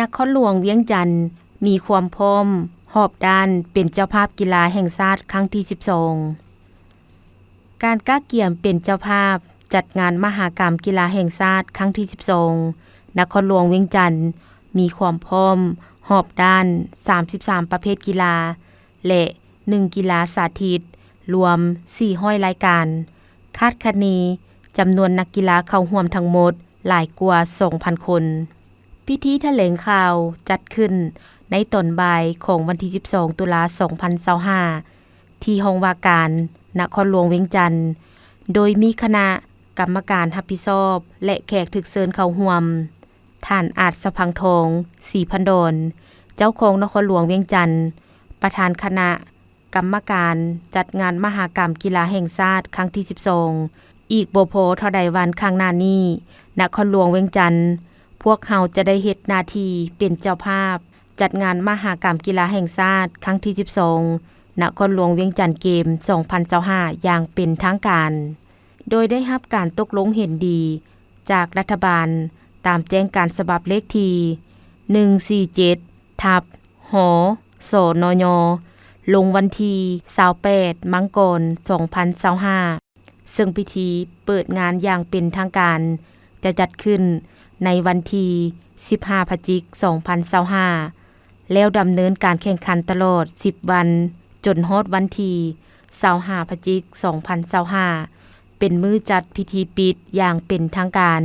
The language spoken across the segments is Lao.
ນະຄອນຫຼວງວຽງຈັນມີຄວາມພ້ອມຮອບດ້ານເປັນເຈົ້າພາບກິລາແຫ່ງຊາດຄັ້ງທີສິບສອງ. ການກະກຽມເປັນເຈົ້າພາບຈັດງານມະຫະກຳກິລາແຫ່ງຊາດຄັ້ງທີສິບສອງ ນະຄອນຫຼວງວຽງຈັນມີຄວາມພ້ອມຮອບດ້ານສາມສິບສາມປະເພດກິລາ ແລະ ໜຶ່ງກິລາສາທິດ ລວມສີ່ຮ້ອຍລາຍການ, ຄາດຄະເນຈຳນວນນັກກິລາເຂົ້າຮ່ວມທັງໝົດຫຼາຍກວ່າສອງພັນຄົນ. ພິທີຖະແຫຼງຂ່າວຈັດຂຶ້ນໃນຕອນບ່າຍຂອງວັນທີສິບສອງ ຕຸລາ ສອງພັນຊາວຫ້າ ທີ່ຫ້ອງວ່າການນະຄອນຫຼວງວຽງຈັນ, ໂດຍມີຄະນະກຳມະການຮັບຜິດຊອບ ແລະ ແຂກຖືກເຊີນເຂົ້າຮ່ວມ. ທ່ານ ອາດສະພັງທອງ ສີພັນດອນ ເຈົ້າຄອງນະຄອນຫຼວງວຽງຈັນ, ປະທານຄະນະກຳມະການຈັດງານມະຫະກຳກິລາແຫ່ງຊາດຄັ້ງທີສິບສອງ. ອີກບໍ່ພໍເທົ່າໃດວັນຂ້າງໜ້ານີ້, ນະຄອນຫຼວງວຽງຈັນ ພວກເຮົາຈະໄດ້ເຮັດໜ້າທີ່ເປັນເຈົ້າພາບຈັດງານມະຫະກຳກິລາແຫ່ງຊາດຄັ້ງທີສິບສອງ ນະຄອນຫຼວງວຽງຈັນເກມ ສອງພັນຊາວຫ້າ ຢ່າງເປັນທາງການ, ໂດຍໄດ້ຮັບການຕົກລົງເຫັນດີຈາກລັດຖະບານ ຕາມແຈ້ງການສະບັບເລກທີ ໜຶ່ງສີ່ເຈັດ ທັບ ຫ ສນຍ ລົງວັນທີຊາວແປດ ມັງກອນ ສອງພັນຊາວຫ້າ ເຊິ່ງພິທີເປີດງານຢ່າງເປັນທາງການຈະຈັດຂຶ້ນໃນວັນທີສິບຫ້າ ພະຈິກ ສອງພັນຊາວຫ້າ ແລ້ວດຳເນີນການແຂ່ງຂັນຕະຫຼອດສິບວັນ ຈົນຮອດວັນທີຊາວຫ້າ ພະຈິກ ສອງພັນຊາວຫ້າ ເປັນມື້ຈັດພິທີປິດຢ່າງເປັນທາງການ.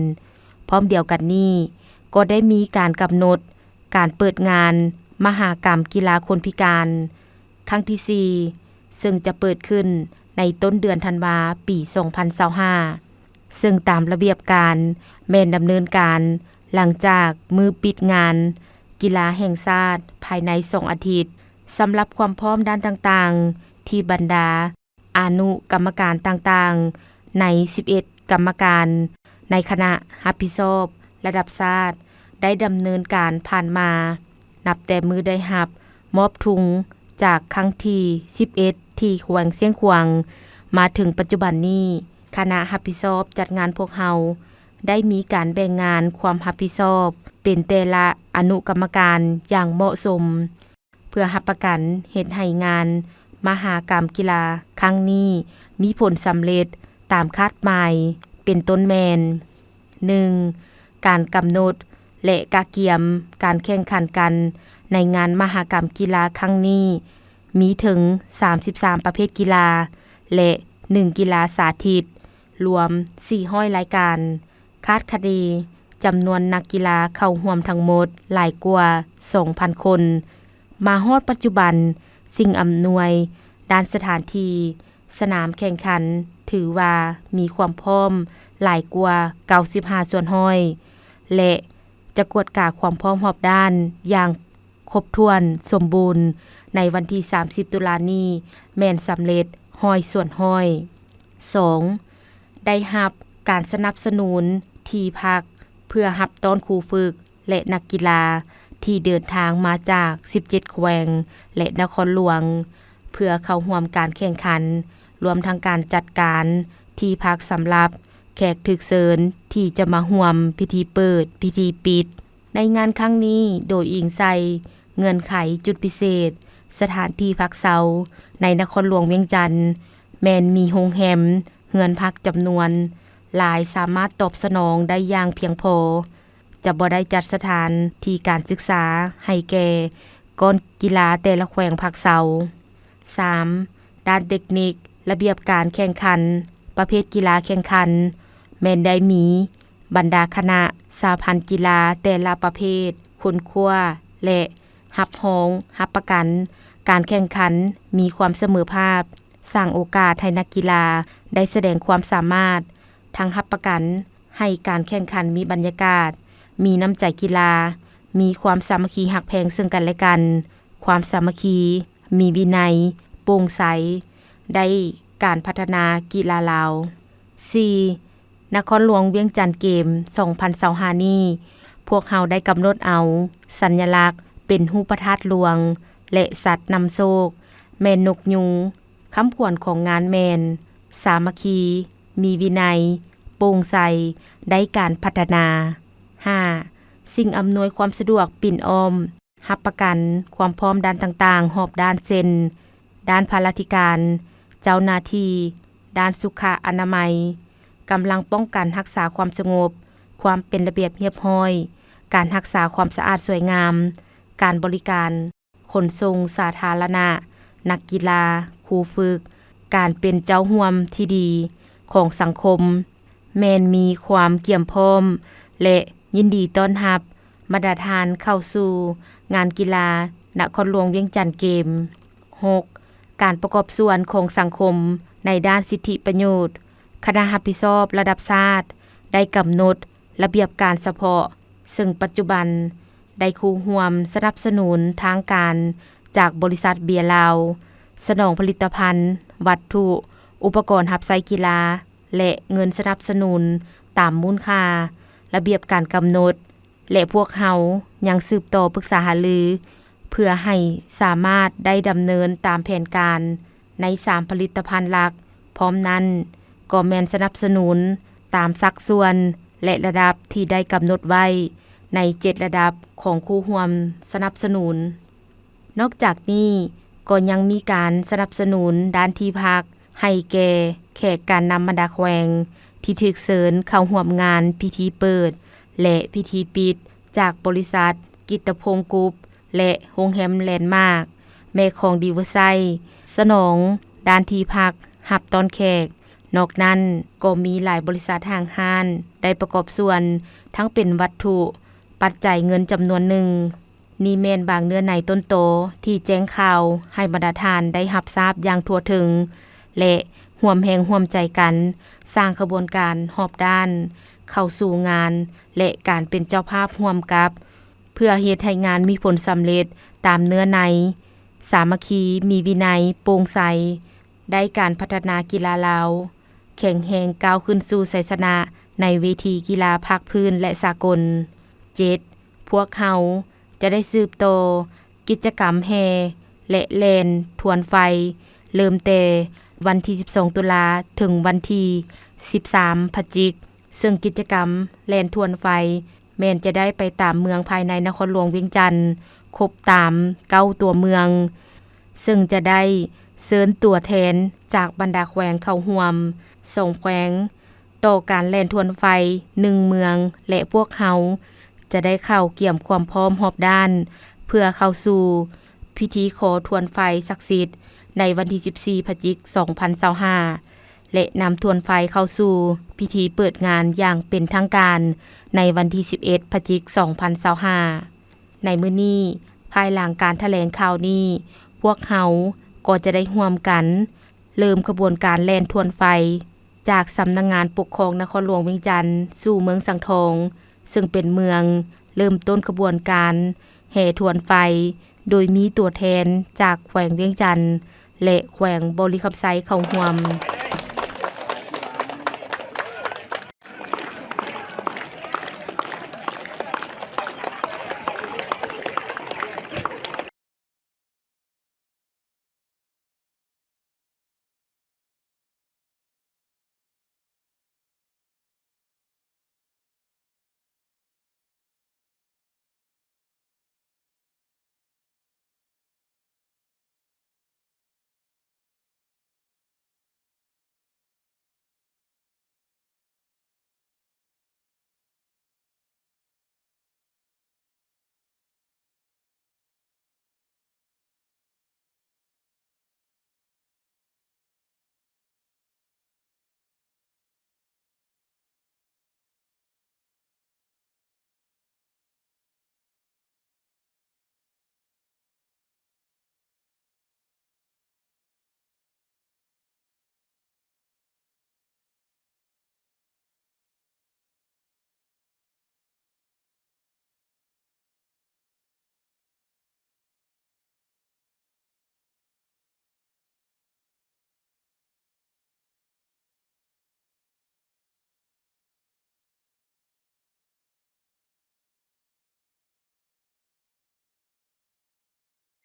ພ້ອມດຽວກັນນີ້ ກໍໄດ້ມີການກຳນົດການເປີດງານມະຫະກຳກິລາຄົນພິການ ຄັ້ງທີສີ່ ເຊິ່ງຈະເປີດຂຶ້ນໃນຕົ້ນເດືອນທັນວາ ປີສອງພັນຊາວຫ້າ ເຊິ່ງຕາມລະບຽບການແມ່ນດຳເນີນການຫຼັງຈາກມື້ປິດງານກິລາແຫ່ງຊາດພາຍໃນສອງອາທິດ. ສຳລັບຄວາມພ້ອມດ້ານຕ່າງໆ ທີ່ບັນດາອະນຸກຳມະການຕ່າງໆ ໃນສິບເອັດກຳມະການໃນຄະນະຮັບຜິດຊອບລະດັບຊາດ ໄດ້ດຳເນີນການຜ່ານມາ ນັບແຕ່ມື້ໄດ້ຮັບມອບທຸງຈາກຄັ້ງທີສິບເອັດ ທີ່ແຂວງຊຽງຂວາງ ມາເຖິງປັດຈຸບັນນີ້, ຄະນະຮັບຜິດຊອບຈັດງານພວກເຮົາ ໄດ້ມີການແບ່ງງານຄວາມຮັບຜິດຊອບເປັນແຕ່ລະອະນຸກຳມະການຢ່າງເໝາະສົມ ເພື່ອຮັບປະກັນເຮັດໃຫ້ງານມະຫະກຳກິລາຄັ້ງນີ້ມີຜົນສຳເລັດຕາມຄາດໝາຍ ເປັນຕົ້ນແມ່ນ ໜຶ່ງ ການກຳນົດ ແລະ ກະກຽມການແຂ່ງຂັນກັນໃນງານມະຫະກຳກິລາຄັ້ງນີ້ ມີເຖິງສາມສິບສາມປະເພດກິລາ ແລະ ໜຶ່ງກິລາສາທິດ ລວມສີ່ຮ້ອຍລາຍການ, ຄາດຄະເນຈຳນວນນັກກິລາເຂົ້າຮ່ວມທັງໝົດຫຼາຍກວ່າສອງພັນຄົນ. ມາຮອດປັດຈຸບັນ, ສິ່ງອຳນວຍດ້ານສະຖານທີ່ ສະໜາມແຂ່ງຂັນຖືວ່າມີຄວາມພ້ອມຫຼາຍກວ່າເກົ້າສິບຫ້າສ່ວນຮ້ອຍ ແລະ ຈະກວດກາຄວາມພ້ອມຮອບດ້ານຢ່າງຄົບຖ້ວນສົມບູນໃນວັນທີສາມສິບຕຸລານີ້ແມ່ນສຳເລັດຮ້ອຍສ່ວນຮ້ອຍ. ສອງ ໄດ້ຮັບການສະໜັບສະໜູນທີ່ພັກເພື່ອຮັບຕ້ອນຄູຝຶກ ແລະ ນັກກິລາທີ່ເດີນທາງມາຈາກສິບເຈັດແຂວງ ແລະ ນະຄອນຫຼວງ ເພື່ອເຂົ້າຮ່ວມການແຂ່ງຂັນ, ລວມທັງການຈັດການທີ່ພັກສຳລັບແຂກຖືກເຊີນທີ່ຈະມາຮ່ວມພິທີເປີດ, ພິທີປິດ ໃນງານຄັ້ງນີ້ ໂດຍອີງໃສ່ເງື່ອນໄຂຈຸດພິເສດ, ສະຖານທີ່ພັກເຊົາໃນນະຄອນຫຼວງວຽງຈັນ ແມ່ນມີໂຮງແຮມ, ເຮືອນພັກຈຳນວນຫຼາຍ ສາມາດຕອບສະໜອງໄດ້ຢ່າງພຽງພໍ. ຈະບໍ່ໄດ້ຈັດສະຖານທີ່ການສຶກສາໃຫ້ແກ່ກ້ອນກິລາແຕ່ລະແຂວງພັກເຊົາ. ສາມ ດ້ານເຕັກນິກ, ລະບຽບການແຂ່ງຂັນ, ປະເພດກິລາແຂ່ງຂັນ ແມ່ນໄດ້ມີບັນດາຄະນະສະຫະພັນກິລາແຕ່ລະປະເພດ ຄົ້ນຄວ້າ ແລະ ຮັບຮອງຮັບປະກັນການແຂ່ງຂັນມີຄວາມສະເໝີພາບ, ສ້າງໂອກາດໃຫ້ນັກກິລາໄດ້ສະແດງຄວາມສາມາດ, ທັງຮັບປະກັນໃຫ້ການແຂ່ງຂັນມີບັນຍາກາດ, ມີນ້ຳໃຈກິລາ, ມີຄວາມສາມັກຄີຮັກແພງເຊິ່ງກັນແລະກັນ, ຄວາມສາມັກຄີ, ມີວິໄນ, ໂປ່ງໃສ, ໄດ້ການພັດທະນາກິລາລາວ. ສີ່ ນະຄອນຫຼວງວຽງຈັນເກມ ສອງພັນຊາວຫ້ານີ້, ພວກເຮົາໄດ້ກຳນົດເອົາສັນຍະລັກເປັນຮູບພະທາດຫຼວງ ແລະ ສັດນຳໂຊກ ແມ່ນນົກຍູງ, ຄຳຂວັນຂອງງານແມ່ນ ສາມັກຄີ, ມີວິໄນ, ໂປ່ງໃສ, ໄດ້ການພັດທະນາ. ຫ້າ ສິ່ງອຳນວຍຄວາມສະດວກປິ່ນອ້ອມ, ຮັບປະກັນຄວາມພ້ອມດ້ານຕ່າງໆຮອບດ້ານ ເຊັ່ນ ດ້ານພະລາທິການ, ເຈົ້າໜ້າທີ່, ດ້ານສຸຂະອະນາໄມ, ກຳລັງປ້ອງກັນຮັກສາຄວາມສະຫງົບ, ຄວາມເປັນລະບຽບຮຽບຮ້ອຍ, ການຮັກສາຄວາມສະອາດສວຍງາມ, ການບໍລິການ ຂົນສົ່ງສາທາລະນະ, ນັກກິລາ, ຄູຝຶກ, ການເປັນເຈົ້າຮ່ວມທີ່ດີຂອງສັງຄົມ ແມ່ນມີຄວາມກຽມພ້ອມ ແລະ ຍິນດີຕ້ອນຮັບບັນດາທ່ານເຂົ້າສູ່ງານກິລານະຄອນຫຼວງວຽງຈັນເກມ. ຫົກ, ການປະກອບສ່ວນຂອງສັງຄົມໃນດ້ານສິດທິປະໂຫຍດ. ຄະນະຮັບຜິດຊອບລະດັບຊາດໄດ້ກຳນົດລະບຽບການສະເພາະ ເຊິ່ງປັດຈຸບັນໄດ້ຄູ່ຮ່ວມສະໜັບສະໜູນທາງການຈາກບໍລິສັດເບຍລາວ ສະໜອງຜະລິດຕະພັນ, ວັດຖຸ, ອຸປະກອນຮັບໃຊ້ກິລາ ແລະ ເງິນສະໜັບສະໜູນຕາມມູນຄ່າ, ລະບຽບການກຳນົດ ແລະ ພວກເຮົາຍັງສືບຕໍ່ປຶກສາຫາລື ເພື່ອໃຫ້ສາມາດໄດ້ດຳເນີນຕາມແຜນການໃນສາມຜະລິດຕະພັນຫຼັກ. ພ້ອມນັ້ນ ກໍແມ່ນສະໜັບສະໜູນຕາມສັດສ່ວນ ແລະ ລະດັບທີ່ໄດ້ກຳນົດໄວ້ໃນເຈັດລະດັບຂອງຄູ່ຮ່ວມສະໜັບສະໜູນ. ນອກຈາກນີ້ ກໍຍັງມີການສະໜັບສະໜູນດ້ານທີ່ພັກໃຫ້ແກ່ແຂກການນຳບັນດາແຂວງ ທີ່ຖືກເຊີນເຂົ້າຮ່ວມງານພິທີເປີດ ແລະ ພິທີປິດ ຈາກບໍລິສັດກິດຕະພົງກຣຸບ ແລະ ໂຮງແຮມແລນມາກ ແມ່ຂອງດີເວີໄຊ ສະໜອງດ້ານທີ່ພັກຮັບຕ້ອນແຂກ. ນອກນັ້ນ ກໍມີຫຼາຍບໍລິສັດຫ້າງຮ້ານໄດ້ປະກອບສ່ວນ ທັງເປັນວັດຖຸ, ປັດໄຈເງິນຈຳນວນໜຶ່ງ. ນີ້ແມ່ນບາງເນື້ອໃນຕົ້ນຕໍທີ່ແຈ້ງຂ່າວໃຫ້ບັນດາທ່ານໄດ້ຮັບຊາບຢ່າງທົ່ວເຖິງ ແລະ ຮ່ວມແຮງຮ່ວມໃຈກັນສ້າງຂະບວນການຮອບດ້ານເຂົ້າສູ່ງານ ແລະ ການເປັນເຈົ້າພາບຮ່ວມກັບ ເພື່ອເຮັດໃຫ້ງານມີຜົນສຳເລັດຕາມເນື້ອໃນ, ສາມັກຄີ, ມີວິໄນ, ໂປ່ງໃສ, ໄດ້ການພັດທະນາກິລາລາວ ແຂງແຮງກ້າວຂຶ້ນສູ່ໄຊຊະນະໃນເວທີກິລາພາກພື້ນ ແລະ ສາກົນ. ເຈັດ, ພວກເຮົາຈະໄດ້ສືບຕໍ່ກິດຈະກຳແຫ່ ແລະ ແລ່ນທວນໄຟ ເລີ່ມແຕ່ວັນທີສິບສອງ ຕຸລາ ເຖິງວັນທີສິບສາມ ພະຈິກ, ເຊິ່ງກິດຈະກຳແລ່ນທວນໄຟ ແມ່ນຈະໄດ້ໄປຕາມເມືອງພາຍໃນນະຄອນຫຼວງວຽງຈັນ ຄົບຕາມເກົ້າຕົວເມືອງ, ເຊິ່ງຈະໄດ້ເຊີນຕົວແທນຈາກບັນດາແຂວງເຂົ້າຮ່ວມສອງແຂວງ ຕໍ່ການແລ່ນທວນໄຟໜຶ່ງເມືອງ ແລະ ພວກເຮົາຈະໄດ້ເຂົ້າກຽມຄວາມພ້ອມຮອບດ້ານ ເພື່ອເຂົ້າສູ່ພິທີຂໍທວນໄຟສັກສິດໃນວັນທີສິບສີ່ ພະຈິກ ສອງພັນຊາວຫ້າ ແລະ ນຳທວນໄຟເຂົ້າສູ່ພິທີເປີດງານຢ່າງເປັນທາງການໃນວັນທີສິບເອັດ ພະຈິກ ສອງພັນຊາວຫ້າ. ໃນມື້ນີ້, ພາຍຫຼັງການຖະແຫຼງຂ່າວນີ້, ພວກເຮົາກໍຈະໄດ້ຮ່ວມກັນເລີ່ມຂະບວນການແລ່ນທວນໄຟ ຈາກສຳນັກງານປົກຄອງນະຄອນຫຼວງວຽງຈັນສູ່ເມືອງສັງທອງ, ເຊິ່ງເປັນເມືອງເລີ່ມຕົ້ນຂະບວນການແຫ່ທວນໄຟ, ໂດຍມີຕົວແທນຈາກແຂວງວຽງຈັນ ແລະ ແຂວງບໍລິຄຳໄຊເຂົ້າຮ່ວມ.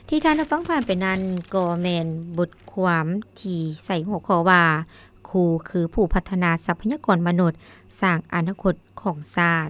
ທີ່ທ່ານຮັບຟັງຜ່ານໄປນັ້ນ ກໍແມ່ນບົດຄວາມທີ່ໃສ່ຫົວຂໍ້ວ່າ ຄູຄືຜູ້ພັດທະນາຊັບພະຍາກອນມະນຸດ ສ້າງອະນາຄົດຂອງຊາດ.